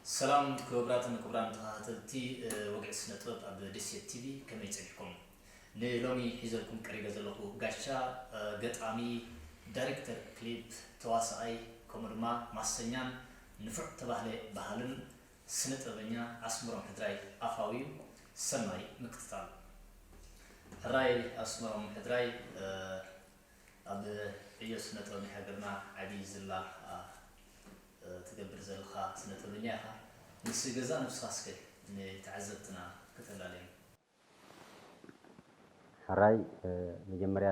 ሰላም ክቡራትን ክቡራን ተኸታተልቲ፣ እ፣ ወግዒ ስነ ጥበብ ኣብ ደሴት ቲቪ፣ ከመይ ጸኒሕኩም? ንሎሚ ሒዘልኩም ቀሪበ ዘለኹ ጋሻ፣ እ፣ ገጣሚ፣ ዳይሬክተር ክሊፕ፣ ተዋሳኣይ፣ ከምኡ ድማ ማሰኛን ንፉዕ ተባህለ በሃልን ስነ ጥበበኛ ኣስመሮም ሕድራይ ኣፋዊ እዩ። ሰናይ ምክትታል። ሕራይ ኣስመሮም ሕድራይ፣ እ፣ ኣብ ዕዮ ስነ ጥበብ ናይ ሃገርና ዓቢ ዝላ፣ እ፣ ትገብር ዘለኻ ስነ ጥበበኛ ኢኻ። ምስ ገዛእ ነብስኻ እስከ ንተዓዘብትና ከተላልዮም። ሕራይ፣ እ፣ መጀመርያ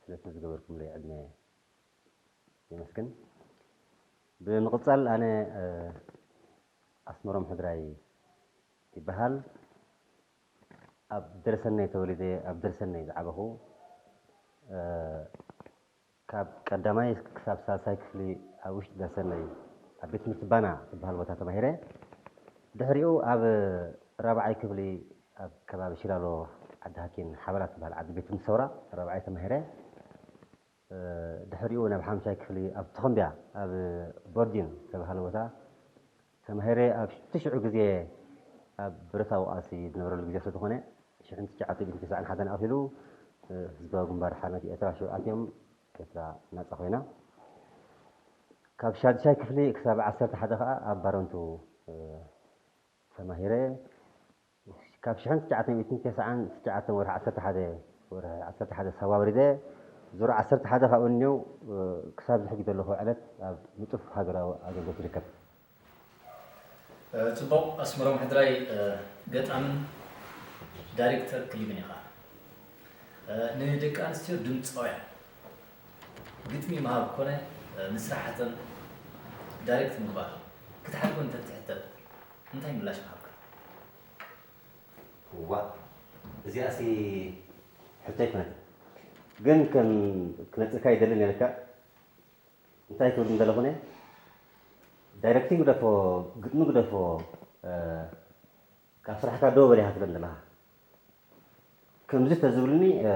ስለቲ ዝገበርኩምለይ ዕድመ የመስግን። ብምቕጻል ኣነ፣ እ፣ ኣስመሮም ሕድራይ ይበሃል። ኣብ ደርሰነይ ተወሊደ፣ ኣብ ደርሰነይ ዝዓበኹ። እ፣ ካብ ቀዳማይ ክሳብ ሳልሳይ ክፍሊ ኣብ ውሽጢ ደርሰነይ ኣብ ቤት ትምህርቲ ባና ዝበሃል ቦታ ተማሂረ። ድሕሪኡ ኣብ ራብዓይ ክፍሊ ኣብ ከባቢ ሽላሎ ዓዲ ሃኪን ሓበላ ትበሃል ዓዲ ቤት ትምህርቲ ሰውራ ራብዓይ ተማሂረ። እ፣ ድሕሪኡ ናብ ሓምሻይ ክፍሊ ኣብ ተኾምቢያ ኣብ ቦርዲን ዝተባህለ ቦታ ተማሂረ። ኣብ ትሽዑ ግዜ ኣብ ብረታዊ ቃልሲ ዝነበረሉ ግዜ ስለዝኾነ፣ ሽሕን ትሽዓተ ሚእትን ተስዓን ሓደን ኣትሒዙ፣ እ፣ ህዝባዊ ግንባር ሓርነት ኤርትራ ሽዑ ኣትዮም፣ ኤርትራ ናጻ ኮይና። ካብ ሻድሻይ ክፍሊ ክሳብ ዓሰርተ ሓደ ከኣ ኣብ ባረንቱ፣ እ፣ ተማሂረ። ካብ ሽሕን ትሽዓተ ሚእትን ተስዓን ትሽዓተን ወርሒ ዓሰርተ ሓደ፣ ወርሒ ዓሰርተ ሓደ ሳዋ ወሪደ፣ ዙር ዓሰርተ ሓደ ካብኡ እኒው፣ እ፣ ክሳብ ዝሕጂ ዘለኹ ዕለት ኣብ ንጡፍ ሃገራዊ ኣገልግሎት ይርከብ። እ፣ ጽቡቕ። ኣስመሮም ሕድራይ፣ እ፣ ገጣምን ዳይሬክተር ክሊብን ኢኻ። እ፣ ንደቂ ኣንስትዮ ድምጻውያን ግጥሚ ምሃብ ኮነ፣ እ፣ ንስራሓተን ዳይሬክት ምግባር ክትሓልፎ እንተትሕተት እንታይ ምላሽ ምሃብካ? ዋ፣ እዚኣሲ ሕቶ ኣይኮነትን። ግን ከም ክነጽልካ ይደሊ ነርካ። እንታይ ክብል እንደለኹነ፣ ዳይሬክቲንግ ግደፎ፣ ግጥሚ ግደፎ፣ እ፣ ካብ ስራሕካ ደው በል ኢኻ ትብለኒ ዘለኻ። ከምዚ ተዝብሉኒ፣ እ፣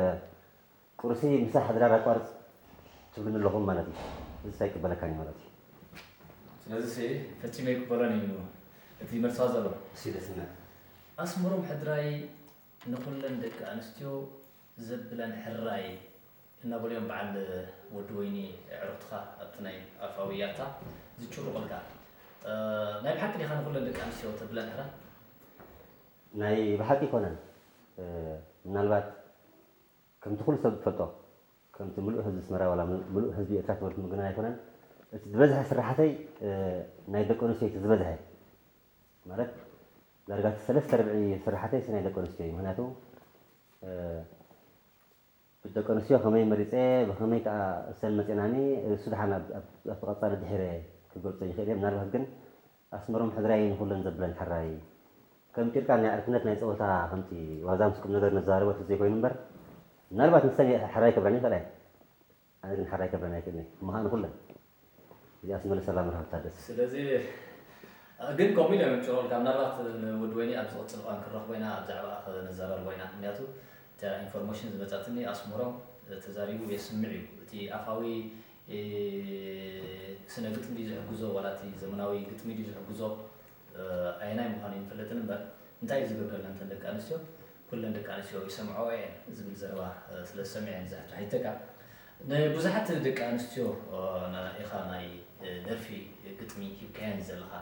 ቁርሲ ምሳሕ ድራር ኣቋርጽ ትብሉኒ ኣለኹም ማለት እዩ። እዚ ኣይቅበለካን እዩ ማለት እዩ። ስለዚ ሲ ፈጺመ ኣይቅበሎን እዩ እቲ መልስኻ ዘሎ። እሱ ደስ ይብል። ኣስመሮም ሕድራይ ንኹለን ደቂ ኣንስትዮ ዘብለን ሕራይ እናበሉ እዮም በዓል ወዲ ወይኒ ኣዕሩኽትኻ ኣብቲ ናይ ኣፋዊ ያታ ዝጭርቑልካ። እ፣ ናይ ብሓቂ ዲኻ ንኹለን ደቂ ኣንስትዮ ተብለን ሕራይ? ናይ ብሓቂ ኣይኮነን። እ፣ ምናልባት ከምቲ ኩሉ ሰብ ዝፈልጦ፣ ከምቲ ምሉእ ህዝቢ ኣስመራ ዋላ ምሉእ ህዝቢ ኤርትራ ትበልኩ ምግናን ኣይኮነን። እቲ ዝበዝሐ ስራሓተይ፣ እ፣ ናይ ደቂ ኣንስትዮ እቲ ዝበዝሐ። ማለት ዳርጋ እቲ ሰለስተ ርብዒ ስራሓተይ ናይ ደቂ ኣንስትዮ እዩ። ምኽንያቱ፣ እ፣ ብደቂ ኣንስትዮ ከመይ መሪጸ፣ ብኸመይ ከኣ እሰን መጺናኒ፣ እሱ ደሓን ኣብ፣ ኣብ፣ ኣብቲ ቀጻሊ ድሒረ ክገልጾ ይኽእል እየ። ምናልባት ግን ኣስመሮም ሕድራይ ንኹለን ዘብለን ሕራይ። ከምቲ ኢልካ ናይ ዕርክነት ናይ ጸወታ ከምቲ ዋዛ ምስ ቁም ነገር ንዛረቦ ተዘይኮይኑ እምበር፣ ምናልባት ንሰን ሕራይ ክብለን ይኽእላ እየን። ኣነ ግን ሕራይ ክብለን ኣይክእልን እየ። እሞ ኸኣ ንኹለን። እዚኣስ መልሰላ መርሃብ ታደሰ። ስለዚ፣ ግን ከምኡ ኢለ መምጭረልካ፣ ምናልባት ንወዲ ወይኒ ኣብ ዝቕጽል እዋን ክንረኽቦ ኢና፣ ብዛዕባ ክንዘራረቦ ኢና። ምክንያቱ እታ ኢንፎርሜሽን ዝመጻትኒ ኣስመሮም ተዛሪቡ የስምዕ እዩ። እቲ ኣፋዊ፣ እ፣ ስነ ግጥሚ ድዩ ዝሕግዞ ዋላ እቲ ዘመናዊ ግጥሚ ድዩ ዝሕግዞ፣ እ፣ ኣየናይ ምዃኑ ኣይንፈልጥን እምበር፣ እንታይ እዩ ዝገብረለን እተን ደቂ ኣንስትዮ? ኩለን ደቂ ኣንስትዮ ይሰምዐኦ እየን ዝብል ዘረባ፣ እ፣ ስለ ዝሰምዐ እየን ዝሕቶ። ሕይተካ ንብዙሓት ደቂ ኣንስትዮ፣ እ፣ ና-፣ ኢኻ ናይ፣ እ፣ ደርፊ ግጥሚ ሂብካየን ዘለኻ።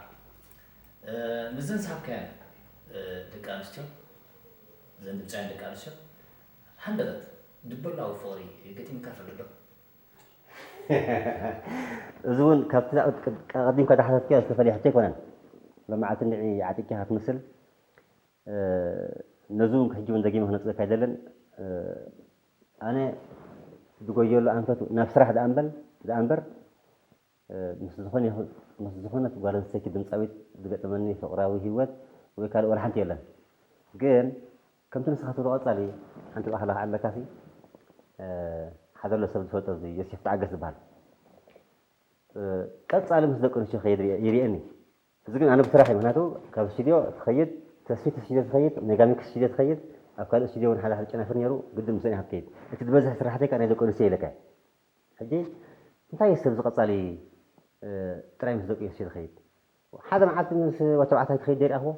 እ፣ ምስዘን ዝሃብካየን፣ እ፣ ደቂ ኣንስትዮ፣ እዘን ድምጻውያን ደቂ ኣንስትዮ፣ ሃንደበት ድበላዊ ፍቕሪ ገጢምካ ይፈልጥ ዶ? እዚ እውን ካብቲ ኣቐዲምካ ዝሓተትካዮ ዝተፈልየ ሕቶ ኣይኮነን። ሎማዓልቲ ንዒ ዓጢቕካ ክትመስል፣ እ፣ ነዚ እውን ሕጂ እውን ደጊመ ክነጽገካ ኣይደልን። እ፣ ኣነ ዝጎየሉ ኣንፈት ናብ ስራሕ ደኣ እምበል-፣ ደኣ እምበር፣ እ፣ ምስ ዝኾነ ይኹ-፣ ምስ ዝኾነት ጓል ኣንስተይቲ ድምጻዊት ዝገጠመኒ ፍቕራዊ ህይወት ወይ ካልእ ዋላ ሓንቲ የለን። ግን ከምቲ ንስኻ ትብሎ ቀጻሊ ሓንቲ ብኣኽላ ክዓለካሲ፣ እ፣ ሓደ ኣሎ ሰብ ዝፈልጦ፣ እዚ ዮሴፍ ተዓገስ ዝበሃል። እ፣ ቀጻሊ ምስ ደቂ ኣንስትዮ ክኸይድ ይርኤ-፣ ይርኤኒ። እዚ ግን ኣነ ብስራሕ እዩ። ምኽንያቱ ካብ ስቱድዮ ትኸይድ፣ ተስፊት ስቱድዮ ትኸይድ፣ ሜጋሚክስ ስቱድዮ ትኸይድ፣ ኣብ ካልእ ስቱድዮ እውን ሓደ ሓደ ጨናፍር ነይሩ፣ ግድን ምስኦም ኢኻ ትከይድ። እቲ ዝበዝሕ ስራሕተይ ከኣ ናይ ደቂ ኣንስትዮ ኢለካ እየ። ሕጂ እንታይ እዩ ሰብ እዚ ቀጻሊ፣ እ፣ ጥራይ ምስ ደቂ ኣንስትዮ ዝኸይድ? ሓደ መዓልቲ ምስ ወተባዕታይ ክኸይድ ደይረኣኽዎ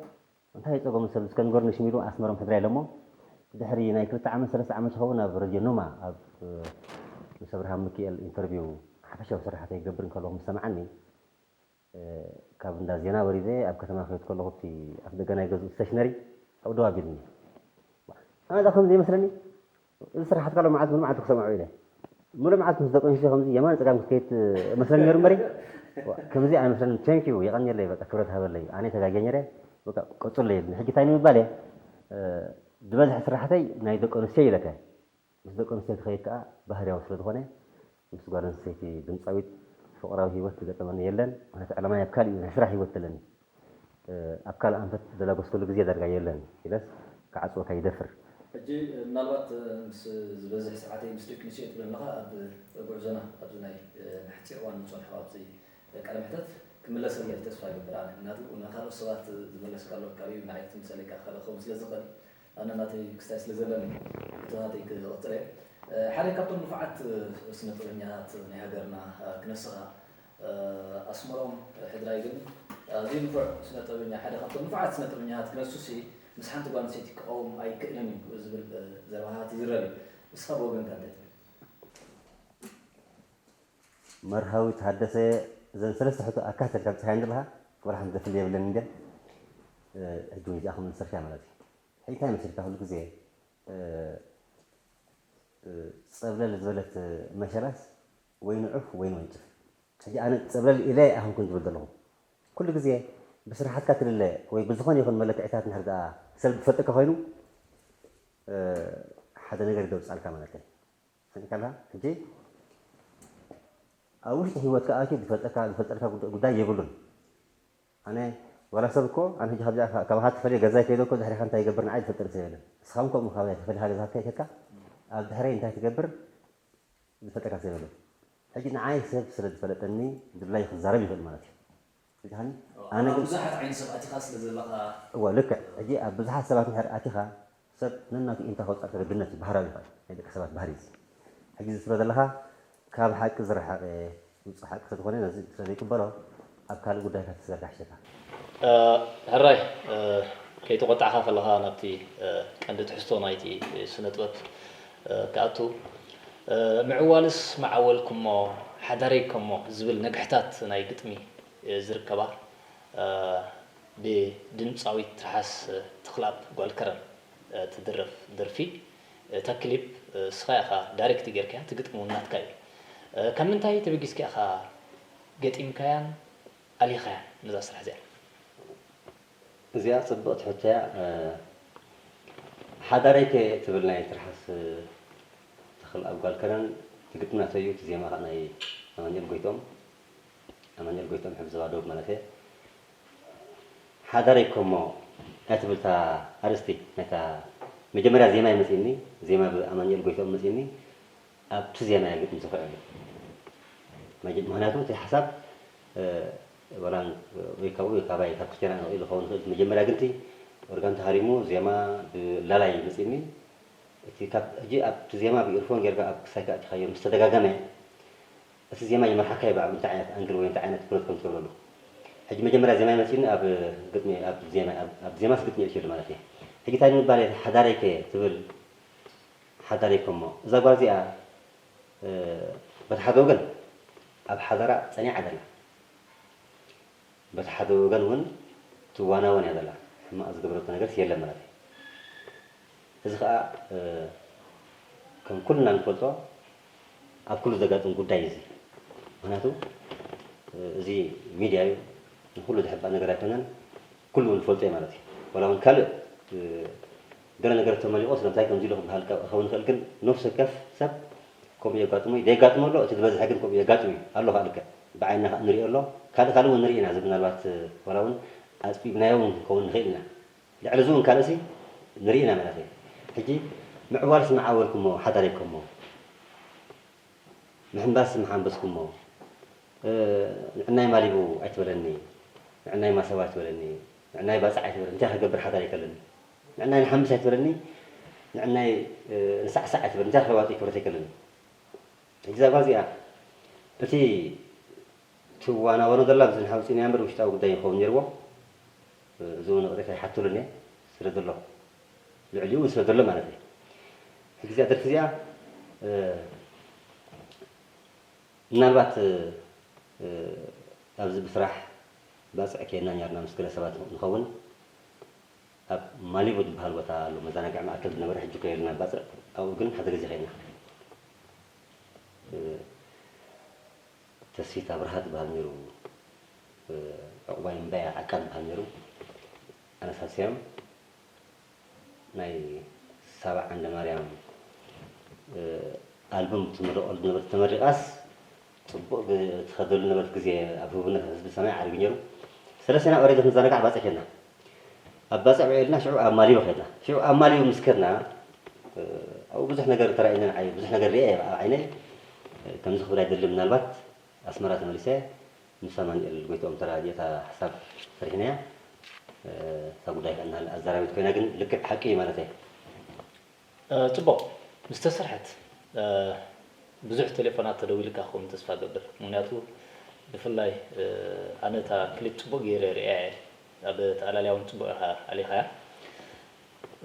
እንታይ ጸገሙ ሰብ እስከ ንገሩኒ ሽም ኢሉ ኣስመሮም ሕድራ ኢለ እሞ ድሕሪ ናይ ክልተ ዓመት ሰለስተ ዓመት ዝኸውን ኣብ ረድዮ ኖማ ኣብ ምስ ኣብርሃም ሚኪኤል ኢንተርቪው ሓፈሻዊ ስራሕተይ ክገብር እንከለኹ ምስ ሰምዓኒ ካብ እንዳ ዜና ወሪደ ኣብ ከተማ ክኸይድ ከለኹ እቲ ኣፍ ደገ ናይ ገዝኡ ስቴሽነሪ ኣብኡ ደው ኣቢሉኒ። ኣነ እዛ ከምዚ ይመስለኒ እዚ ስራሓትካ ሎም መዓልቲ ሙሉ መዓልቲ ክሰምዖ ኢለ ሙሉ መዓልቲ ምስ ደቂ ኣንስትዮ ከምዚ የማን ፀጋም ክትከይድ መስለኒ ነይሩ እምበሪ ከምዚ ኣይመስለኒ። ቴንኪዩ የቐንየለይ በቃ ክብረት ሃበለይ ኣነ ተጋግየ ነይረ በቃ ቀፅሎ ኢሉኒ። ሕጂ እንታይ ንምባል እየ ዝበዝሐ ስራሕተይ ናይ ደቂ ኣንስትዮ ኢለካ ምስ ደቂ ኣንስትዮ ትኸይድ ከዓ ባህርያዊ ስለ ዝኾነ ምስ ጓል ኣንስተይቲ ድምፃዊት ፍቕራዊ ህይወት ዝገጠመኒ የለን። ምክንያቱ ዕላማይ ኣብ ካልእ እዩ ናይ ስራሕ ህይወት ዘለኒ። ኣብ ካልእ ኣንፈት ዘላጎስከሉ ግዜ ዳርጋ የለን ኢለስ ክዓፅወካ ይደፍር። ሕጂ ምናልባት ምስ ዝበዝሕ ስርዓተይ ምስ ደቂ ኣንስትዮ ትብል ኣለኻ ኣብ ጉዕዞና ኣብዚ ናይ ንሓፂር እዋን ንፀንሖ ኣብዚ ቃለ መሕተት ክምለሰለይ ተስፋ ይገብር ኣነ ምክንያቱ ንካልኦት ሰባት ዝመለስካሎም ካልእ እዩ ንዓይ ክትምልሰለይ ከዓ ካልእ ክኸውን ስለ ዝኽእል ኣነ ናተይ ክስታይ ስለ ዘለኒ ክትባተይ ክቕፅል እየ ሓደ ካብቶም ንፉዓት ስነ ጥበበኛታት ናይ ሃገርና ክነስኻ ኣስመሮም ሕድራይ ግን ኣዝዩ ንፉዕ ስነ ጥበበኛ ሓደ ካብቶም ንፉዓት ስነ ጥበበኛታት ክነሱ ሲ ምስ ሓንቲ ጓል ኣንስተይቲ ክቐውም ኣይክእልን እዩ ዝብል ዘረባታት ይዝረብ እዩ። ንስኻ ብወገንካ እንታይ ትብል? መርሃዊ ተሃደሰ እዘን ሰለስተ ሕቶ ኣካተልካ ብፅሓ ዘለካ ክበርሓን ዘፍል የብለን እንደ ሕጂ ወይ እዚኣ ክምልሰልካ ማለት እዩ። ሕጂ እንታይ መስልካ ኩሉ ግዜ ፀብለል ዝበለት መሸላስ ወይ ንዑፍ ወይ ንወንጭፍ። ሕጂ ኣነ ፀብለል ኢለ ኣይኮንኩን ዝብል ዘለኹ። ኩሉ ግዜ ብስራሓትካ ትልለ ወይ ብዝኾነ ይኹን መለክዕታት እንድሕር ደኣ ሰብ ዝፈልጠካ ኮይኑ ሓደ ነገር ይደውፃልካ ማለት እዩ። ሰሚዕካ ኣለኻ? ሕጂ ኣብ ውሽጢ ህይወትካ ኣትዩ ዝፈልጠካ ዝፈልጠልካ ጉዳይ የብሉን። ኣነ ዋላ ሰብ እኮ ኣነ ሕጂ ካብዚኣ ካባኻ ተፈልየ ገዛይ ከይደ እኮ ድሕሪኻ እንታይ ይገብር ንዓይ ዝፈልጠኒ ሰብ የለን። ንስኻ እውን ከምኡ ካባይ ተፈሊኻ ገዛኻ ከይከድካ ኣብ ድሕረይ እንታይ ትገብር ዝፈልጠካ ሰብ የለን። ሕጂ ንዓይ ሰብ ስለ ዝፈለጠኒ ድላዩ ክዛረብ ይኽእል ማለት እዩ። ርኢኻኒ? ኣነ ግን ብዙሓት ዓይነት ሰብ ኣቲኻ ስለ ዘለኻ እወ ልክዕ። ሕጂ ኣብ ብዙሓት ሰባት እንድሕር ኣቲኻ ሰብ ነናቱ ኢንታ ከውፅኣልካ ግድነት እዩ። ባህራዊ ይኽእል ናይ ደቂ ሰባት ባህሪ እዚ። ሕጂ እዚ ትብሎ ዘለኻ ካብ ሓቂ ዝረሓቐ ውፁእ ሓቂ ስለዝኾነ ነዚ ስለዘይቅበሎ ኣብ ካልእ ጉዳይካ ተዘርጋሕ ሸካ። ሕራይ ከይተቖጣዕኻ ከለኻ ናብቲ ቀንዲ ትሕዝቶ ናይቲ ስነ ጥበብ ክኣቱ ምዕዋልስ መዓወልኩሞ ሓዳረይከሞ ዝብል ነግሕታት ናይ ግጥሚ ዝርከባ ብድምፃዊት ትርሓስ ተኽለኣብ ጓል ከረን ትድረፍ ደርፊ እታ ክሊፕ እስኻ ኢኻ ዳይሬክት ጌርካያ እቲ ግጥሚ እውን ናትካ እዩ ካብ ምንታይ ተበጊስካ ኢኻ ገጢምካያን ኣሊኻያን ነዛ ስራሕ እዚኣ? እዚኣ ፅብቕቲ ሕቶ እያ። ሓዳረይ ከ ትብል ናይ ትርሓስ ተኽለኣብ ጓል ከረን እቲ ግጥሚ ናተይ እዩ፣ እቲ ዜማ ከዓ ናይ ኣማኑኤል ጎይትኦም፣ ኣማኑኤል ጎይትኦም ሕብዘባ ዶብ ማለት እየ። ሓዳረይ እኮ እሞ እያ ትብል እታ ኣርእስቲ ናይታ መጀመርያ ዜማ እዩ መፂእኒ፣ ዜማ ብኣማኑኤል ጎይትኦም መፂእኒ። ኣብቲ ዜማ እየ ግጥሚ ዝኽዕሉ። ምክንያቱ እቲ ሓሳብ ዋላ ወይ ካብኡ ወይ ካባይ ካብ ክስቴና ንኽእል ክኸውን ይኽእል መጀመርያ ግን እቲ ኦርጋን ተሃሪሙ ዜማ ብላላይ መፂእኒ እቲ ካብ ሕጂ ኣብቲ ዜማ ብኢርፎን ጌርካ ኣብ ክሳይካ ኣእቲኻዮ ምስ ተደጋገመ እቲ ዜማ ይመርሓካ እዩ ብዓብ እንታይ ዓይነት ኣንግል ወይ እንታይ ዓይነት ኩነት ከም ትገብረሉ ሕጂ መጀመርያ ዜማ ይመፂኒ ኣብ ግጥሚ ኣብ ዜማ ኣብ ዜማስ ግጥሚ እትብሉ ማለት እዩ ሕጂ እንታይ ንምባል እየ ሓዳረይ ከ ትብል ሓዳረይ ከሞ እዛ ጓል እዚኣ በቲ ሓደ ወገን ኣብ ሓደራ ፀኒዓ ዘላ በቲ ሓደ ወገን እውን ትዋናወን እያ ዘላ ሕማቕ ዝገበረቶ ነገርስ የለን ማለት እዩ እዚ ከዓ ከም ኩልና ንፈልጦ ኣብ ኩሉ ዘጋጥም ጉዳይ እዚ ምክንያቱ እዚ ሚድያ እዩ ንኩሉ ዝሕባእ ነገር ኣይኮነን ኩሉ እውን ዝፈልጦ እዩ ማለት እዩ ዋላ እውን ካልእ ገለ ነገር ተመሊቆ ስለምንታይ ከምዚ ኢሉ ክበሃል ክኸውን ይኽእል ግን ነፍሲ ወከፍ ሰብ ከምኡ የጋጥሞ እዩ ዘየጋጥሞ ኣሎ እቲ ዝበዝሐ ግን ከምኡ የጋጥም እዩ ኣሎ ከዓ ልክዕ ብዓይንና ከዓ ንሪኦ ኣሎ ካልእ ካልእ እውን ንርኢ ኢና እዚ ምናልባት ዋላ እውን ኣፅቢብናዮ እውን ክንከውን ንኽእል ኢና ልዕሊ እዚ እውን ካልእሲ ንርኢ ኢና ማለት እዩ ሕጂ ምዕዋልስ ምዓወልኩሞ ሓዳሪኩሞ ምሕንባስ ምሓንበስኩሞ ንዕናይ ማሊቡ ኣይትበለኒ ንዕናይ ማሰባ ኣይትበለኒ ንዕናይ ባፅዕ ኣይትበለኒ እንታይ ክገብር ሓዳር ይከለኒ ንዕናይ ንሓምስ ኣይትበለኒ ንዕናይ ንሳዕሳዕ ኣይትበለኒ እንታይ ክለዋጥ ክብረት ኣይከለኒ ሕጂ ዛጓ እዚኣ እቲ እቲ ትዋናወኖ ዘላ ብዝንሓ ውፅኢና እምበር ውሽጣዊ ጉዳይ ይኸውን ነይርዎ። እዚ እውን ይቕሬታ ይሓትሉኒ ስለ ዘሎ፣ ልዕሊኡ ስለ ዘሎ ማለት እዩ። ሕጂ እዚኣ ደርፊ እዚኣ፣ እ፣ ምናልባት፣ እ፣ ኣብዚ ብስራሕ ባፅዕ ከየድና ነርና ምስ ገለ ሰባት ንኸውን። ኣብ ማሊቡ ዝበሃል ቦታ ኣሎ፣ መዘናግዒ ማእከል ዝነበረ፣ ሕጂ እኮ የለና ባፅዕ። ኣብኡ ግን ሓደ ግዜ ከይና። እ፣ ተስፊት ኣብርሃ ዝበሃል ነይሩ፣ እ፣ ዕቑባይ እምበያ ዓቃ ዝበሃል ነይሩ። ኣነሳስዮም ናይ ሳባ ዓንደ ማርያም፣ እ፣ ኣልበም ትምረቐሉ ዝነበረት ተመሪቓስ፣ ጽቡቕ ግ-፣ ትኸደሉ ነበረት ግዜ ኣብ ህቡብነት ህዝቢ ሰማይ ዓሪጉ ነይሩ። ሰለስቴና ኦሬዲ ክንዘናጋዕ ባጽዕ ኬድና። ኣብ ባጽዕ ውዒልና ሽዑ ኣብ ማሊቦ ኬድና። ሽዑ ኣብ ማሊቦ ምስ ከድና፣ እ፣ ኣብኡ ብዙሕ ነገር ተራእየኒ ንዓይ፣ ብዙሕ ነገር ርእየ ኣብ ዓይነይ። እ፣ ከምዚ ክብል ኣይደልን፣ ምናልባት ኣስመራ ተመሊሰ ምስ ኣማኑኤል ጎይትኦም ተራዲእታ ሓሳብ ሰሪሕናያ። እ፣ እታ ጉዳይ ከኣ እናሃለ ኣዛራቢት ኮይና፣ ግን ልክዕ ሓቂ እዩ ማለት እየ። እ፣ ጽቡቕ። ምስ ተሰርሐት፣ እ፣ ብዙሕ ቴሌፎናት ተደዊልካ ክኸውን ተስፋ እገብር። ምኽንያቱ ብፍላይ፣ እ፣ ኣነ እታ ክሊፕ ጽቡቕ ገይረ ርእያ እየ። ኣብ ተኣላልያ እውን ጽቡቕ ኢኻ ኣሊኻያ።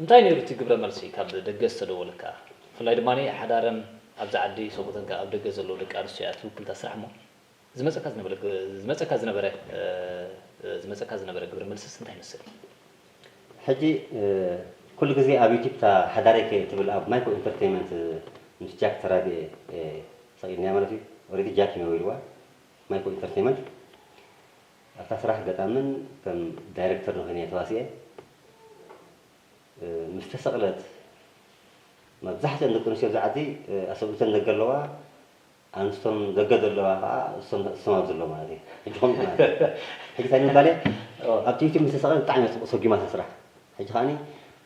እንታይ ነይሩ እቲ ግብረ መልሲ ካብ ደገ ዝተደወለካ? ብፍላይ ድማ ሓዳረን ኣብዚ ዓዲ ሰብኡተን ከኣ ኣብ ደገ ዘለዉ ደቂ ኣንስትዮ እያ ትውክል እታ ስራሕ እሞ። ዝመጸካ ዝነበረ ግ-፣ ዝመጸካ ዝነበረ፣ እ፣ እ፣ ዝመጸካ ዝነበረ ግብረ መልስስ እንታይ ይመስል? ሕጂ፣ እ፣ ኩሉ ግዜ ኣብ ዩቲዩብ እታ ሓዳረይ ከ ትብል ኣብ ማይኮ ኢንተርቴይንመንት፣ እ፣ ምስ ጃክ ተራዲኤ፣ እ፣ ሰቒልናያ ማለት እዩ። ኦሬዲ ጃክ እዩ ነዊርዋ፣ ማይኮ ኢንተርቴይንመንት። ኣብታ ስራሕ ገጣምን ከም ዳይሬክተር ንኾይነ ተዋሲኤ። እ፣ ምስ ተሰቕለት፣ መብዛሕትአን ደቂ ኣንስትዮ ኣብዚ ዓዲ፣ እ፣ ኣሰብኡተን ደገ ኣለዋ፣ ኣንስቶም ደገ ዘለዋ ከዓ እሶም፣ እሶም ኣብ ዘለዉ ማለት እዩ። ሕጂ ከምኡ ማለት እዩ። ሕጂ እንታይ ንምባል እየ? ኦ። ኣብቲ ዩቲዩብ ምስ ተሰቕለ ብጣዕሚ እየ ሰጒማ እታ ስራሕ። ሕጂ ከዓኒ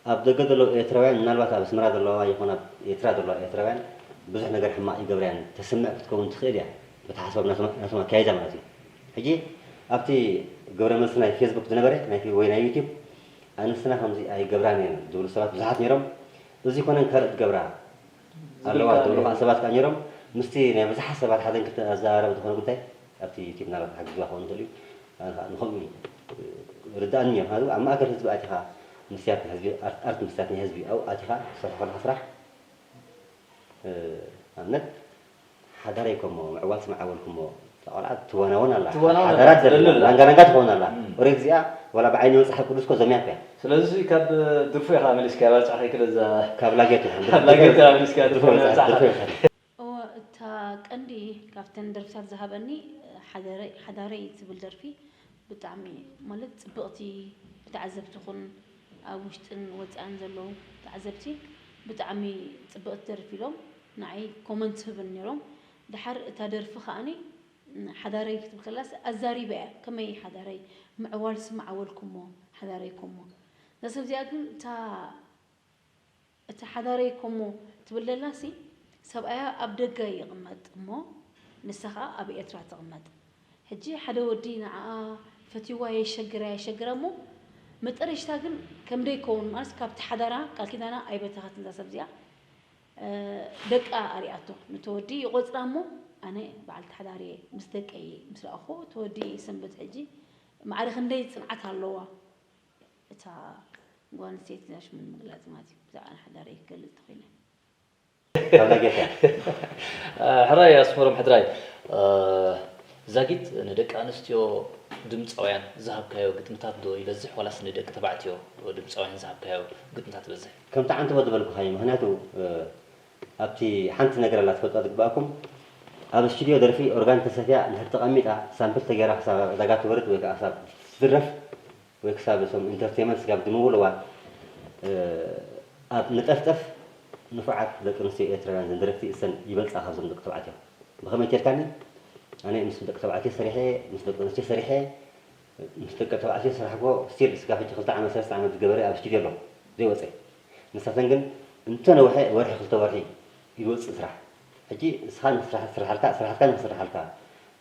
ኣብ ደገ ዘለዉ ኤርትራውያን፣ ምናልባት ኣብ ኣስመራ ዘለዋ ይኹን ኣብ ኤርትራ ዘለዋ ኤርትራውያን ብዙሕ ነገር ሕማቕ ይገብራ እየን ተስምዕ ክትከውን ትኽእል እያ። በቲ ሓሳብ ናቶም፣ ናቶም ኣካይዳ ማለት እዩ። ሕጂ ኣብቲ ግብረ መልሲ ናይ ፌስቡክ ዝነበረ፣ ናይ ፌ-፣ ወይ ናይ ዩቲዩብ፣ ኣንስትና ከምዚ ኣይገብራን እየን ዝብሉ ሰባት ብዙሓት ነይሮም። እዚ ኮነን ካልእ ትገብራ ዝብል ኣለዋ ከኣ ዝብሉ ነይሩ። ከኣ ሰባት ከኣ ነይሮም። ምስቲ ናይ ብዙሓት ሰባት ሓዘን ክተ-፣ ኣዘራረብ ዝኾነ ጉዳይ ኣብቲ ዩቲዩብ ምናልባት ክሕግዝዋ ክኸውን ይኽእል እዩ። ኣነ ከኣ ንኸምኡ እዩ ርድኣኒ እዩ። ምኽንያቱ ኣብ ማእከል ህዝቢ ኣቲኻ፣ መስትያት ህዝቢ፣ ኣርት፣ ኣርት መስትያት ናይ ህዝቢ ኣብኡ ኣቲኻ ትሰርሖ ከለኻ ስራሕ፣ እ፣ ኣብነት ሓዳረይ ኮሞ፣ ምዕዋል ስምዓወል ኮሞ፣ እታ ቆልዓ ትዋናወን ኣላ። ትዋናወን ሓዳራት ኣላ፣ ዘላ፣ ትደልል ኣላ። ላንጋ ላንጋ ትኸውን ኣላ። እም። ኦሬት እዚኣ ዋላ ብዓይኒ መጽሓፍ ቅዱስ እኮ ዘምያት እያ። ስለዚ ካብ ድርፎ ኢኻ መሊስካ ባጽዕ ከይክል እዛ ካብ ላጌት ኢኻ። ካብ ላጌት ኢኻ መሊስካ ድርፎ ድርፎ መጽሓፍ፣ መጽሓፍ። ድርፎ ኢኻ። እወ፣ እታ ቀንዲ ካብተን ደርፍታት ዝሃበኒ ሓዳረይ፣ ሓዳረይ ትብል ደርፊ ብጣዕሚ፣ ማለት፣ ጽብቕቲ፣ ብተዓዘብቲ ኹን ኣብ ውሽጥን ወጻእን ዘለዉ ተዓዘብቲ ብጣዕሚ ጽብቕቲ ደርፊ ኢሎም ንዓይ ኮመንት ህብን ነይሮም። ደሓር እታ ደርፊ ከኣኒ ሓዳረይ ክትብል ከላስ ኣዛሪባ እያ። ከመይ ሓዳረይ? ምዕዋል ስምዓወልኩሞ፣ ሓዳረይ ኮሞ። እዛ ሰብ እዚኣ ግን እታ፣ እታ ሓዳረይ ኮሞ ትብል ዘላሲ ሰብኣያ ኣብ ደገ ይቕመጥ እሞ ንሳ ኸኣ ኣብ ኤርትራ ትቕመጥ። ሕጂ ሓደ ወዲ ንዓኣ ፈትይዋ የሸግራ የሸግራ እሞ መጠረሽታ ግን ከም ደይከውን ማለት ካብቲ ሓዳራ ቃል ኪዳና ኣይበተኸትን እዛ ሰብ እዚኣ። እ፣ ደቃ ኣሪኣቶ ነቲ ወዲ ይቖጽራ እሞ ኣነ በዓልቲ ሓዳር እየ ምስ ደቀይ ምስ ረኣኹ እቲ ወዲ ይሰንብት። ሕጂ ማዕረ ክንደይ ጽንዓት ኣለዋ እታ ጓል ኣንስተይቲ እዛ ሽሙ ንምግላጽ ማለት እዩ። ብዛዕባ ሓዳረይ ክገልጽ ተኾይነ። ካብ ናይ ጌታ። ሕራይ ኣስመሮም ሕድራይ፣ እ፣ ዛጊት ንደቂ ኣንስትዮ ድምፃውያን ዝሃብካዮ ግጥምታት ዶ ይበዝሕ ዋላስ ንደቂ ተባዕትዮ ድምፃውያን ዝሃብካዮ ግጥምታት ይበዝሕ? ከምቲ ዓንተቦ ዝበልኩኻ እዩ። ምኽንያቱ፣ እ፣ ኣብቲ ሓንቲ ነገር ኣላ ትፈልጣ ዝግባኣኩም። ኣብ ስቱድዮ ደርፊ ኦርጋን ተሰፍያ እንድሕር ተቐሚጣ ሳምፕል ተገይራ ክሳብ ኣብ ዕዳጋ ትወርድ ወይ ከዓ ክሳብ ትድረፍ ወይ ክሳብ እቶም ኢንተርቴይንመንት ስጋብ ድምውልዋ፣ እ፣ ኣብ ንጠፍጠፍ ንፉዓት ደቂ ኣንስትዮ ኤርትራውያን ዘን ደረፍቲ እሰን ይበልጻ ካብዞም ደቂ ተባዕትዮ። ብኸመይ እንተልካኒ፣ ኣነ ምስ ደቂ ተባዕትዮ ሰሪሐ፣ ምስ ደቂ ኣንስትዮ ሰሪሐ፣ ምስ ደቂ ተባዕትዮ ዝሰራሕክዎ ስቲል ስጋብ ሕጂ ክልተ ዓመት ሰለስተ ዓመት ዝገበረ ኣብ ስቱድዮ ኣሎ ዘይወፀ። ንሳተን ግን እንተነውሐ ወርሒ ክልተ ወርሒ ይወፅእ ስራሕ። ሕጂ ንስኻ ንክስራሕ-፣ ስራሓልካ፣ ስራሓትካ ንክስራሓልካ፣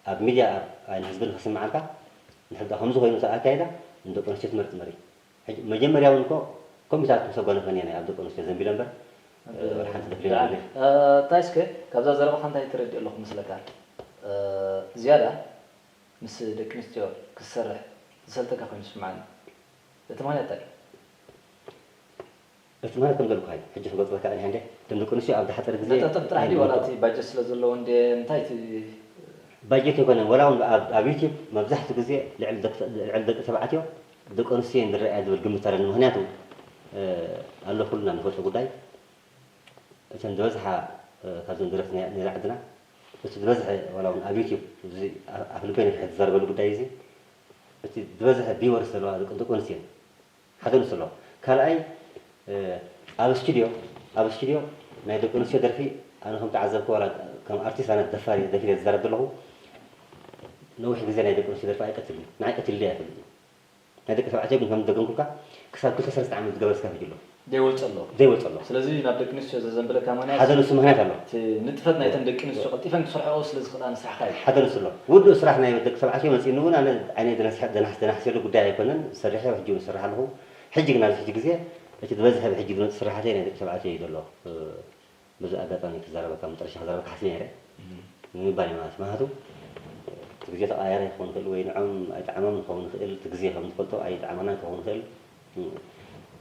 ኣብ ሚድያ፣ ኣብ ዓይኒ ህዝቢ ንክስምዓልካ፣ እንድሕር ደኣ ከምዚ ኮይኑ እቲ ኣካይዳ፣ ንደቂ ኣንስትዮ ትመርጽ እምበሪ። ሕጂ መጀመርያ እውን እኮ ኮሚታት ምስ ኣጓነፈኒ እየ ናይ ኣብ ደቂ ኣንስትዮ ዘንቢለ እምበር፣ ኣብ ወላ ሓንቲ ደፍሬ ብጣዕሚ። የብለይ። እ፣ እንታይ እስከ ካብዛ ዘረባኻ እንታይ ተረዲእ ኣለኹ መስለካ? እ፣ ዝያዳ ምስ ደቂ ኣንስትዮ ክትሰርሕ ዝሰልጠካ ኮይኑ ዝስምዓኒ እቲ ምኽንያት እንታይ እዩ? እቲ ማለት ከም ዘልኩኻ እዩ። ሕጂ ክገልጸልካ እኔ እንዴ እቶም ደቂ ኣንስትዮ ኣብ ዝሓጸረ ግዜ ነጠብጠብ ጥራሕ ድዩ ዋላ እቲ ባጀት ስለ ዘለዎ እንዴ እንታይ እቲ ባጀት ኣይኮነን። ወላ እውን ኣብ ኣብ ዩቲብ መብዛሕትኡ ግዜ ልዕሊ ደቂ ልዕሊ ደቂ ተባዕትዮ ደቂ ኣንስትዮ እየን ዝረኣያ ዝብል ግምት ኣለኒ። ምኽንያቱ ኣሎ ኩልና ንፈልጦ ጉዳይ እተን ዝበዝሓ ካብዘን ደረፍቲ ናይ ናይ ዓድና እቲ ዝበዝሐ ዋላ እውን ኣብ ዩቲብ እዚ ኣፍ ልበይ ነፊሐ ዝዛረበሉ ጉዳይ እዚ እቲ ዝበዝሐ ቪወርስ ዘለዋ ደቂ ደቂ ኣንስትዮ እየን። ሓደ ንሱ ኣሎ። ካልኣይ ኣብ ስቱድዮ ኣብ ስቱድዮ ናይ ደቂ ኣንስትዮ ደርፊ ኣነ ከም ተዓዘብኩ ዋላ ከም ኣርቲስት ኣነ ደፋር እየ ደፊረ ዝዛረብ ዘለኹ ነዊሕ ግዜ ናይ ደቂ ኣንስትዮ ደርፊ ኣይቀትልን ንዓይ ቀትልለይ ኣይፈልጥን ናይ ደቂ ተባዕትዮ ግን ከም ደገምኩልካ ክሳብ ክልተ ሰለስተ ዓመት ዝገበረ ስካፍ ኣሎ ዘይወልፀ ኣሎ ዘይወልፀ ኣሎ ስለዚ ናብ ደቂ ኣንስትዮ ዘዘንብለካ ምክንያት ሓደ ንሱ ምክንያት ኣሎ እቲ ንጥፈት ናይተን ደቂ ኣንስትዮ ቀልጢፈን ክሰርሐኦ ስለ ዝኽእላ ንስራሕካ እዩ ሓደ ንሱ ኣሎ ውዱእ ስራሕ ናይ ደቂ ተባዕትዮ መፂእኒ እውን ኣነ ዓይነይ ደናሕስ ደናሕስ ደናሕስ ዘሎ ጉዳይ ኣይኮነን ሰሪሐ ሕጂ እውን ዝሰርሕ ኣለኹ ሕጂ ግን ኣብዚ ሕጂ ግዜ እቲ ዝበዝሐ ብሕጂ ዝመፅእ ስራሕተይ ናይ ደቂ ተባዕትዮ እዩ ዘሎ በዚ ኣጋጣሚ ክዛረበካ መጨረሻ ክዛረበካ ሓስበ ነይረ ንምባል እዩ ማለት ምክንያቱ እቲ ግዜ ተቃያሪ ክኸውን ይኽእል ወይ ንዖም ኣይጠዓሞም ክኸውን ይኽእል እቲ ግዜ ከም ዝፈልጦ ኣይጠዓመናን ክኸውን ይኽእል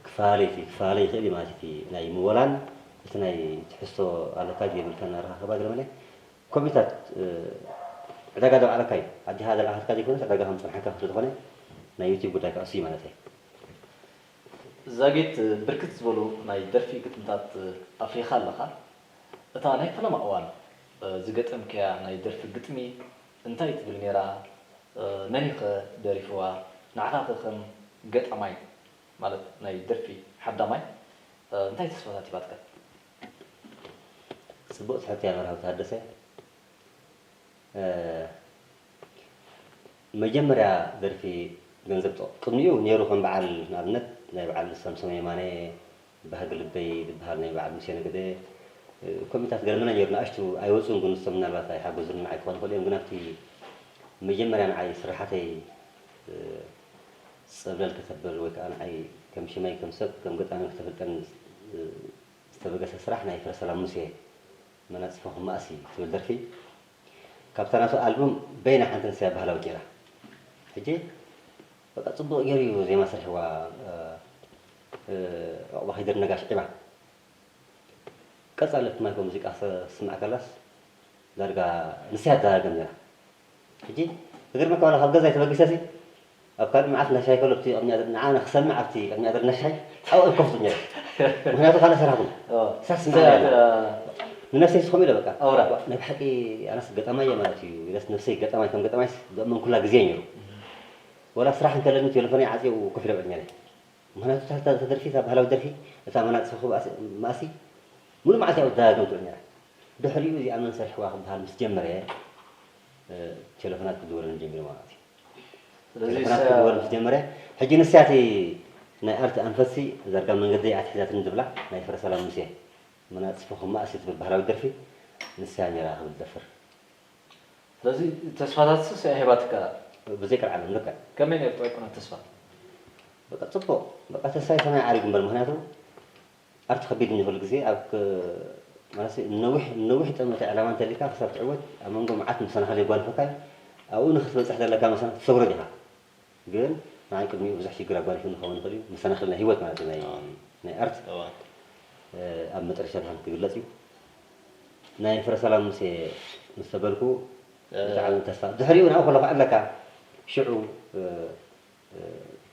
ክፈላለ እቲ ክፈላለ ይኽእል እዩ ማለት እቲ ናይ ምወላን እቲ ናይ ትሕዝቶ ኣለካ የብልካ እናረኻኸባ ገለ መለ ኮሚታት ዕዳጋ ዘውዓለካ እዩ ኣዲኻ ዘልኣኸትካ ዘይኮነስ ዕዳጋ ከም ፀንሓካ ስለዝኾነ ናይ ዩቲብ ጉዳይ ከዓ እሱ እዩ ማለት እዩ ዛጊት ብርክት ዝበሉ ናይ ደርፊ ግጥምታት ኣፍሪኻ ኣለኻ። እታ ናይ ፈለማ እዋን ዝገጠምካያ ናይ ደርፊ ግጥሚ እንታይ ትብል ነይራ? መን እዩ ኸ ደሪፍዋ? ንዓኻኸ ከም ገጣማይ ማለት ናይ ደርፊ ሓዳማይ እንታይ ተስፋታት ሂባትካ? ፅቡቕ ትሕት እያ መርሃዊ ታደሰ። መጀመርያ ደርፊ ገንዘብ ጥቕ ቅድሚኡ ነይሩ ከም በዓል ንኣብነት ናይ በዓል ሰምሶም የማነ ባህጊ ልበይ ዝበሃል ናይ በዓል ሙሴ ነገደ ኮሚታት ገርመና ነይሩ ንኣሽቱ ኣይወፁን ግን ንሶም ምናልባት ኣይሓገዙን ንዓይ ክኾኑ ይኽእሉ እዮም ግን ኣብቲ መጀመርያ ንዓይ ስራሓተይ ፀብለል ከተብል ወይ ከዓ ንዓይ ከም ሽመይ ከም ሰብ ከም ገጣሚ ክተፍልጠኒ ዝተበገሰ ስራሕ ናይ ፍረ ሰላም ሙሴ መናፅፎ ክመኣሲ ትብል ደርፊ ካብታ ናቱ ኣልቡም በይና ሓንቲ ንስያ ባህላዊ ጌራ ሕጂ በቃ ፅቡቕ ገይሩ እዩ ዜማ ሰሪሕዋ ዕቑባ ከይደር ነጋሽ ዒባ ቀፃሊ እቲ ማይኮ ሙዚቃ ክስማዕ ከላስ ዳርጋ ንስያ ትደጋገም ነራ ሕጂ እግርመካ ዋላ ካብ ገዛይ ተበጊሰሲ ኣብ ካልእ መዓልቲ ናሻይ ከሎ ኣብቲ ቅድሚያ ንዓና ክሰምዕ ኣብቲ ቅድሚያ ዘሎ ናሻይ ኣብኡ ከፍቱ ነረ ምክንያቱ ካልእ ሰራሕኩም ሳስ ንነፍሰይ ስኾም ኢለ በቃ ናይ ብሓቂ ኣነስ ገጣማይ እየ ማለት እዩ ኢለስ ነፍሰይ ገጣማይ ከም ገጣማይስ ዘእመንኩላ ግዜ ነይሩ ወላ ስራሕ እንከለኒ ቴሌፎነይ ዓፅየ ኮፍ ኢለ ብዕል ነረ ምክንያቱ እታ ደርፊ እታ ባህላዊ ደርፊ እታ መናፅፈ ክብኣስ መኣሲ ሙሉ መዓልቲ ኣብኡ ትደጋገም ትብል ነራ ድሕሪኡ እዚኣ መን ሰሪሕዋ ክበሃል ምስ ጀመረ ቴሌፎናት ክድወለኒ ጀሚሩ ማለት እዩ ስለዚ ቴሌፎናት ክድወል ምስ ጀመረ ሕጂ ንስያ እቲ ናይ ኣርት ኣንፈትሲ ዳርጋ መንገደይ ኣትሒዛትኒ ትብላ ናይ ፍረ ሰላም ሙሴ መናፅፎ ክመኣሲ ትብል ባህላዊ ደርፊ ንስያ ነይራ ክብል ዝደፍር ስለዚ ተስፋታትስ እያ ሂባትካ ብዘይ ቀልዓለም ልክዕ ከመይ ነይሩ ጥዑይ ኩነት ተስፋ በቃ ፅቡቅ በቃ ተስፋይ ሰማይ ዓሪጉ እምበር ምክንያቱ ኣርት ከቢድ እዩ ኩሉ ግዜ ኣብ ማለት ነዊሕ ነዊሕ ጠመተ ዕላማ እንተሊካ ክሳብ ትዕወት ኣብ መንጎ መዓት መሰናኽል የጓንፈካ እዩ ኣብኡ ንክትበፅሕ ዘለካ መሰናኽል ትሰግሮ ዲኻ ግን ንዓይ ቅድሚኡ ብዙሕ ሽግር ኣጓኒፉ ንኸውን ይኽእል እዩ መሰናኽል ናይ ህይወት ማለት እዩ ናይ ኣርት ኣብ መጨረሻ ድሓን ክግለፅ እዩ ናይ ፍረ ሰላም ሙሴ ምስ ተበልኩ ብጣዕሚ ተስፋ ድሕሪኡ ናብኡ ከለኹ ኣለካ ሽዑ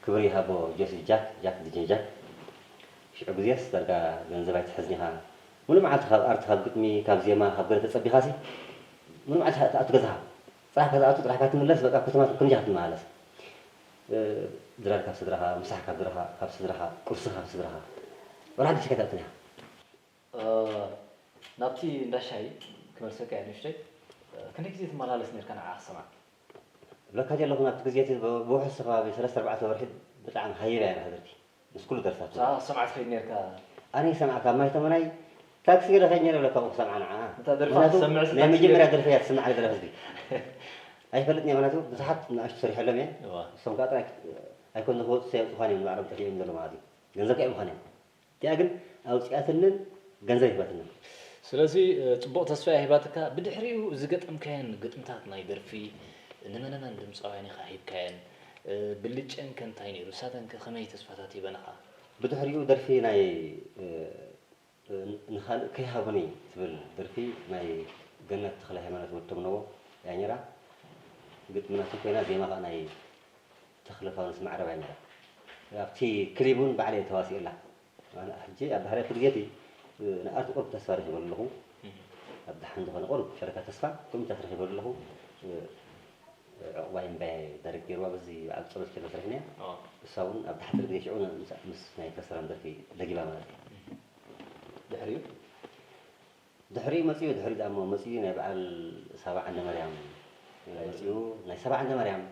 ክብሪ ይሃቦ ጆሲ ጃክ ጃክ ዲጀ ጃክ ሽዑ ግዜስ ዳርጋ ገንዘብ ኣይትሕዝን ኢኻ ሙሉእ መዓልቲ ካብ ኣርት ካብ ግጥሚ ካብ ዜማ ካብ ገለ ተፀቢኻሲ ሙሉእ መዓልቲ ትኣቱ ገዛኻ ፅራሕ ከዝኣቱ ፅራሕ ካትምለስ በቃ ከተማ ከምዚ ኢኻ ትመላለስ ድራር ካብ ስድራኻ ምሳሕ ካብ ድራኻ ካብ ስድራኻ ቁርሲ ካብ ስድራኻ ወላ ሓንቲ ሽካይ ትኣቱን ኢኻ ናብቲ እንዳ ሻሂ ክመልሰካ እየ ንእሽተይ። ክንደይ ግዜ ትመላለስ ነርካ ንዓኻ ክሰምዓ? እብለካ ዘለኹ ናብቲ ግዜ እቲ ብውሑስ ከባቢ ሰለስተ ኣርባዕተ ወርሒ ብጣዕሚ ሃይበያ እያ ደርፊ። ምስ ኩሉ ደርፍታት። ንስኻ ክሰምዓ ትኸይድ ነርካ? ኣነ ይሰምዓ ካብ ማይ ተመናይ ታክሲ ገለ ከይድ ነይረ እብለካ ኣብኡ ክሰምዓ ንዓኣ። እታ ደርፋ ምኽንያቱ ክትሰምዕ ናይ መጀመርያ ደርፊ እያ ትስምዓለይ ደረፈት ድዩ? ኣይፈልጥን እየ ምኽንያቱ ብዙሓት ንኣሽቱ ሰሪሐሎም እየ። እዋ። ንሶም ከዓ ጥራይ ኣይኮን ንክወፁ ሰይወፁኻን እዮም ንባዕሎም ጠፊኦም ዘለዉ ማለት እዩ። ገንዘብ ከ ይህቡኻን እዮም። እቲኣ ግን ኣውፂኣትንን ገንዘብ ሂባትንን። ስለዚ ፅቡቕ ተስፋ እያ ሂባትካ። ብድሕሪኡ ዝገጠምካየን ግጥምታት ናይ ደርፊ ንመነመን ድምፃውያን ኢኻ ሂብካየን? እ፣ ብልጭአን ከ እንታይ ነይሩ? ንሳተን ከ ከመይ ተስፋታት ሂበናኻ? ብድሕሪኡ ደርፊ ናይ እ፣ እ፣ ንኻልእ ከይሃቡኒ ትብል ደርፊ ናይ ገነት ተኽለ ሃይማኖት ወዲ ተምነዎ እያ ነይራ። ግጥሚ ናቱ ኮይና ዜማ ከዓ ናይ ተኽለ ፋኑስ ማዕረባ እያ ነይራ። ኣብቲ ክሊብ እውን ባዕለይ ተዋሲእላ። ኣነ ሕጂ ኣብ ዳሕራይ ክልጌቲ ንኣርት ቁሩብ ተስፋ ረኺበሉ ኣለኹ። ኣብ ደሓን ዝኾነ ቁሩብ ሸረካ ተስፋ ኮሚታት ረኺበሉ ኣለኹ። ዕቑባይ እምባየ ዳይሬክት ገይርዋ በዚ በዓል ጸሎት ኪሮስ ረኺብናያ። ኦ፣ እሳ እውን ኣብ ዳሕተር ግዜ ሽዑ ምስ ናይ ከሰራን ደርፊ ለጊባ ማለት እዩ። ድሕሪኡ ድሕሪኡ መፅኡ ድሕሪ ዳሞ መፅኡ ናይ በዓል ሳባ ዓንደ ማርያም መፅኡ ናይ ሳባ ዓንደ ማርያም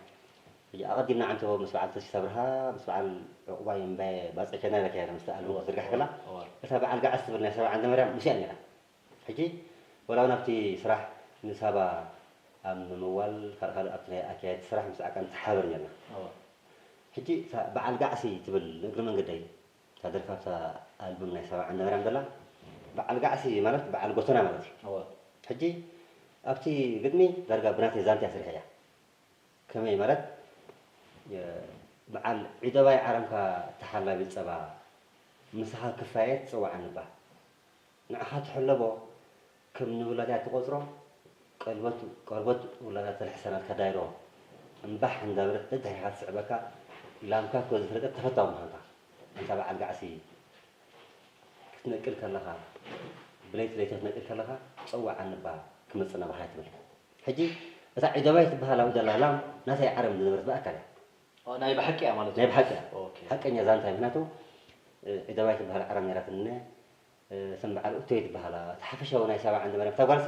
ሕጂ ኣቐዲምና ዓንቶ ምስ በዓል ተስፋ ብርሃ ምስ በዓል ዕቑባይ እምባየ ባፅዕ ከና ኢላ ከያዳ ምስ ኣልበም ክትዝርጋሕ ከላ እዋ እታ በዓል ጋዕስ ትብል ናይ ሳባ ዓንደ ማርያም ምስያ ነይራ። ሕጂ ወላ እውን ኣብቲ ስራሕ ንሳባ ኣብ ምምዋል ካልእ ካልእ ኣብቲ ናይ ኣካየድቲ ስራሕ ምስ ዓቃን ተሓባበር ነርና። እዋ ሕጂ እታ በዓል ጋዕሲ ትብል ንእግሪ መንገደይ እታ ደርፊ ኣብታ ኣልበም ናይ ሳባ ዓንደ ማርያም ዘላ በዓል ጋዕሲ ማለት በዓል ጎተና ማለት እዩ። እዋ ሕጂ ኣብቲ ግጥሚ ዳርጋ ብናተይ ዛንታ እያ ሰሪሐያ። ከመይ ማለት በዓል ዒደባይ ዓረምካ ተሓላቢ ጸባ ምሳኻ ክፋየት ጽዋዓኒ እባ ንዓኻ ትሕለቦ ከም ንውላድያ ትቖጽሮ ቀልበት ቆርበት ውላዳ ተልሕሰ ናትካ ዳይሮ እምባሕ እንዳበለት ደድሕሪኻ ትስዕበካ ላምካ እኮ ዝፈለጠት ተፈታዊ ምዃንካ ኣንታ በዓል ጋዕሲ ክትነቅል ከለኻ ብለይቲ ለይቲ ክትነቅል ከለኻ ጸዋዓኒ እባ ክመጽእ ናባኻ ትብል ሕጂ እታ ዒደባይ ትበሃል ኣብኡ ዘላ ላም ናተይ ዓረም ዝነበረት ብኣካል እያ ኦ፣ ናይ ብሓቂ እያ ማለት ናይ እዩ። ብሓቂ እያ ኦኬ። ሓቀኛ ዛንታ እዩ ምክንያቱ ዒደባይ ትበሃል ዓረም ነይራትኒ እተን በዓል እቶይ ትበሃላ እቲ ሓፈሻዊ ናይ ሳባ ዓንደ ማርያም እታ ጓልሲ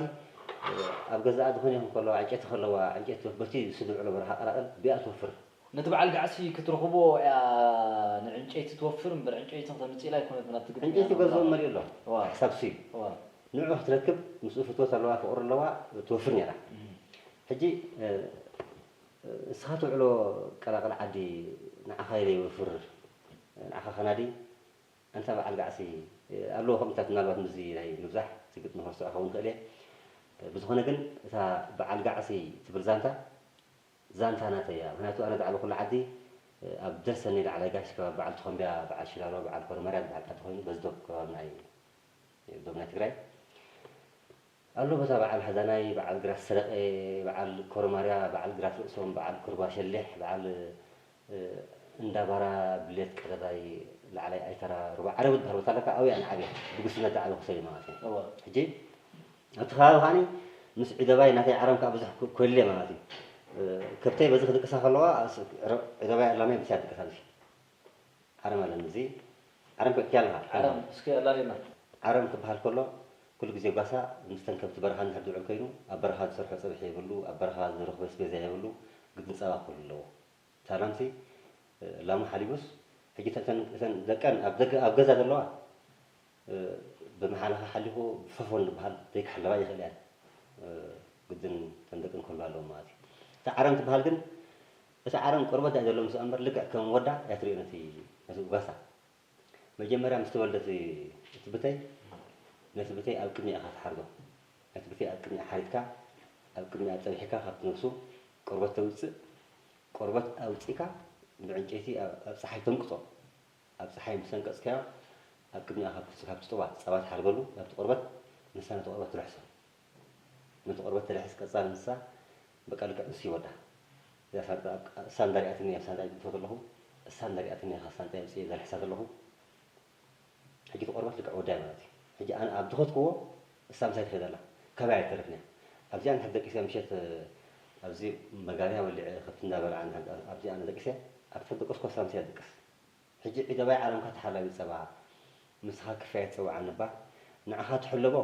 ኣብ ገዛኣ ዝኾነ ይኹን ከለዋ ዕንጨይቲ ከለዋ ዕንጨይቲ በቲ ስድዕሎ በረኻ ቀላቐል ቢኣ ትወፍር ነቲ በዓል ጋዕሲ ክትረኽቦ እያ ንዕንጨይቲ ትወፍር እምበር ዕንጨይቲ ክተምፅእ ኢላ ኣይኮነትን ኣብቲ ግጥሚ ዕንጨይቲ እያ ገዝኦም ናብራ። መሊኡ ኣሎ እዋ። ሓሳብ ሲ እዋ። ንዑ ክትረክብ ምስኡ ፍትወት ኣለዋ ፍቕሪ ኣለዋ ትወፍር ነይራ እም። ሕጂ እ፣ እስኻ ትውዕሎ ቀላቕል ዓዲ ንዓኻ ኢለ ይወፍር ንዓኻ ከናዲ ኣንታ በዓል ጋዕሲ ኣለዎ ከምታት ምናልባት ምስዚ ናይ ምብዛሕ እቲ ግጥሚ ከርስዖ ክኸውን ክእል እየ ብዝኾነ ግን እታ በዓል ጋዕሲ ትብል ዛንታ ዛንታ ናተይ እያ ምክንያቱ ኣነ ዝዓበኩሉ ዓዲ ኣብ ደሰኒ ላዕላይ ጋሽ ከባቢ በዓል ተኾምቢያ በዓል ሽላሎ በዓል ኮረመርያ ዝበሃል ዓዲ ኮይኑ በዚ ዶብ ከባቢ ናይ ዶብ ናይ ትግራይ ኣሎ በታ በዓል ሓዛናይ በዓል ግራት ሰረቐ በዓል ኮረማርያ በዓል ግራት ርእሶም በዓል ኩርባ ሸሊሕ በዓል እንዳባራ ብሌት ቀደዳይ ላዕላይ ኣይተራ ሩባ ዓረብ ትበሃል ቦታ ኣለካ ኣብያ ንዓብያ ብጉስነት ዝዓበኹ ሰብ ማለት እዩ እዋ ሕጂ ኣብቲ ከባቢ ከዓኒ ምስ ዒደባይ ናተይ ዓረም ከዓ ብዙሕ ኮሊለ ማለት እዩ ከብተይ በዚ ክድቅሳ ከለዋ ዒደባይ ኣላማይ ምስያ ድቅሳ ምስ ዓረም ኣለኒ እዚ ዓረም ክእኪ ኣለካ ዓረም እስኪ ኣላሌና ዓረም ክበሃል ከሎ ኩሉ ግዜ ጓሳ ምስተን ከብቲ በረኻ እንድሕር ዝውዕል ኮይኑ ኣብ በረኻ ዝሰርሖ ፀብሒ የብሉ ኣብ በረኻ ዝረኽቦ ስቤዛ የብሉ ግድን ፀባ ክህሉ ኣለዎ እታ ላምሲ ላሙ ሓሊቡስ ሕጂ እተን እተን ደቀን ኣብ ደገ ኣብ ገዛ ዘለዋ ብመሓላኻ ሓሊኹ ብፈፎን ዝበሃል ዘይክሕለባ ይኽእል እያ ግድን እተን ደቀን ክህሉ ኣለዎም ማለት እዩ እታ ዓረም ትበሃል ግን እቲ ዓረም ቆርበት እያ ዘሎ ምስኣ እምበር ልክዕ ከም ወዳ እያ ትሪኦ ነቲ ነቲ ጓሳ መጀመርያ ምስ ተወልደ እቲ እቲ ብተይ ነቲ ብተይ ኣብ ቅድሚኣ ኢኻ ትሓርዶ ነቲ ብተይ ኣብ ቅድሚኣ ሓሪድካ ኣብ ቅድሚኣ ፀብሒካ ካብቲ ነብሱ ቆርበት ተውፅእ ቆርበት ኣውፂእካ ብዕንጨይቲ ኣብ ኣብ ፀሓይ ተምቅፆ ኣብ ፀሓይ ምስ ኣንቀፅካዮ ኣብ ቅድሚኣ ካብ ትፅባ ፃባ ትሓርደሉ ናብቲ ቆርበት ንሳ ነቲ ቆርበት ትልሕሶ ነቲ ቆርበት ተልሕስ ቀፃሊ ንሳ በቃ ልክዕ ንሱ ይወዳ እዛ ሳንጣ እሳ እንዳሪኣትኒ ኣብ ሳንጣ ይጥፍኦ ከለኹ እሳ እንዳሪኣትኒ ካብ ሳንጣ የውፅእ እዛ ልሕሳ ከለኹ ሕጂ እቲ ቆርበት ልክዕ ወዳይ ማለት እዩ ሕጂ ኣነ ኣብ ዝኸድክዎ እሳ ምሳይ ትኸይድ ኣላ ካባይ ኣይተርፍን እያ ኣብዚኣ ንድሕር ደቂሰ ምሸት ኣብዚ መጋርያ ወሊዐ ከብቲ እንዳበልዓ ኣብዚኣ ኣነ ደቂሰ ኣብቲ ደቀስኮ እሳ ምሳይ ትድቅስ ሕጂ ዒደባይ ዓለምካ ተሓላቢ ጸባ፣ ምሳኻ ክፋየ ትጸውዓኒ እባ፣ ንዓኻ ትሕለቦ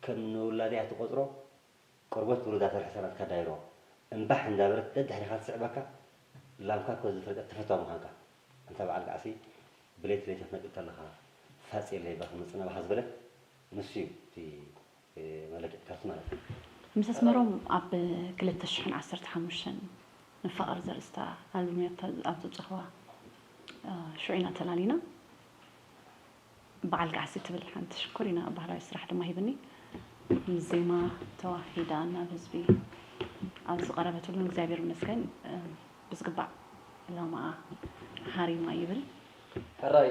ከም ንውላደይ ኣትቆጽሮ፣ ቆርበት ውሉዳ ተርሕሰ ናትካ ዳይሮ፣ እምባሕ እንዳበለት ደድሕሪኻ ትስዕበካ፣ ላምካ እኮ ዝፈልጠት ተፈታዊ ምዃንካ፣ ኣንታ በዓል ጣዕሲ፣ ብለይቲ ለይቲ ክትነቅል ከለኻ፣ ፋጽ የለይ እባ ክመጽእ ናባኻ ዝበለት ንሱ እዩ እቲ መለክዒ ካርድ ማለት እዩ። ምስ ኣስመሮም ኣብ ክልተ ሽሕን ዓሰርተ ሓሙሽተን ንፋቐር ዘርእስታ ኣልቡም እያ ኣብ ዘውጻእኽዋ። ሽዑ ኢና ተላሊና። በዓል ጋዕሲ ትብል ሓንቲ ሽኮሪና ባህላዊ ስራሕ ድማ ሂብኒ። ምስ ዜማ ተዋሂዳ ናብ ህዝቢ ኣብዚ ዝቐረበትሉ እግዚኣብሔር ይመስገን ብዝግባእ ዕላማኣ ሓሪማ ይብል። ሕራይ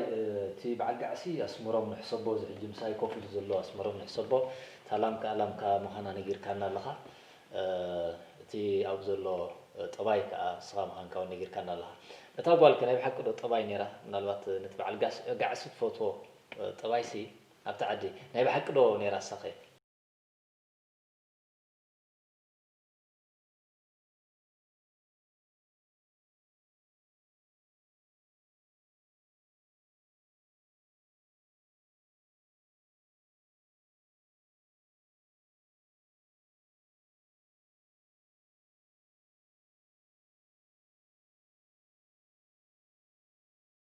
እቲ በዓል ጋዕሲ ኣስመሮም ንሕሰቦ እዚ ሕጂ ምሳይ ኮፍ ኢሉ ዘሎ ኣስመሮም ንሕሰቦ እታ ላምካ ላምካ ምዃና ነጊርካና ኣለኻ። እቲ ኣብኡ ዘሎ ጠባይ ከዓ ንስኻ ምዃንካ እውን ነጊርካና ኣለኻ። ነታ ጓልከ ናይ ብሓቂ ዶ ጠባይ ነይራ? ምናልባት ነቲ በዓል ጋዕሲ ትፈትዎ ጠባይሲ ኣብቲ ዓዲ ናይ ብሓቂ ዶ ነይራ እሳኸ?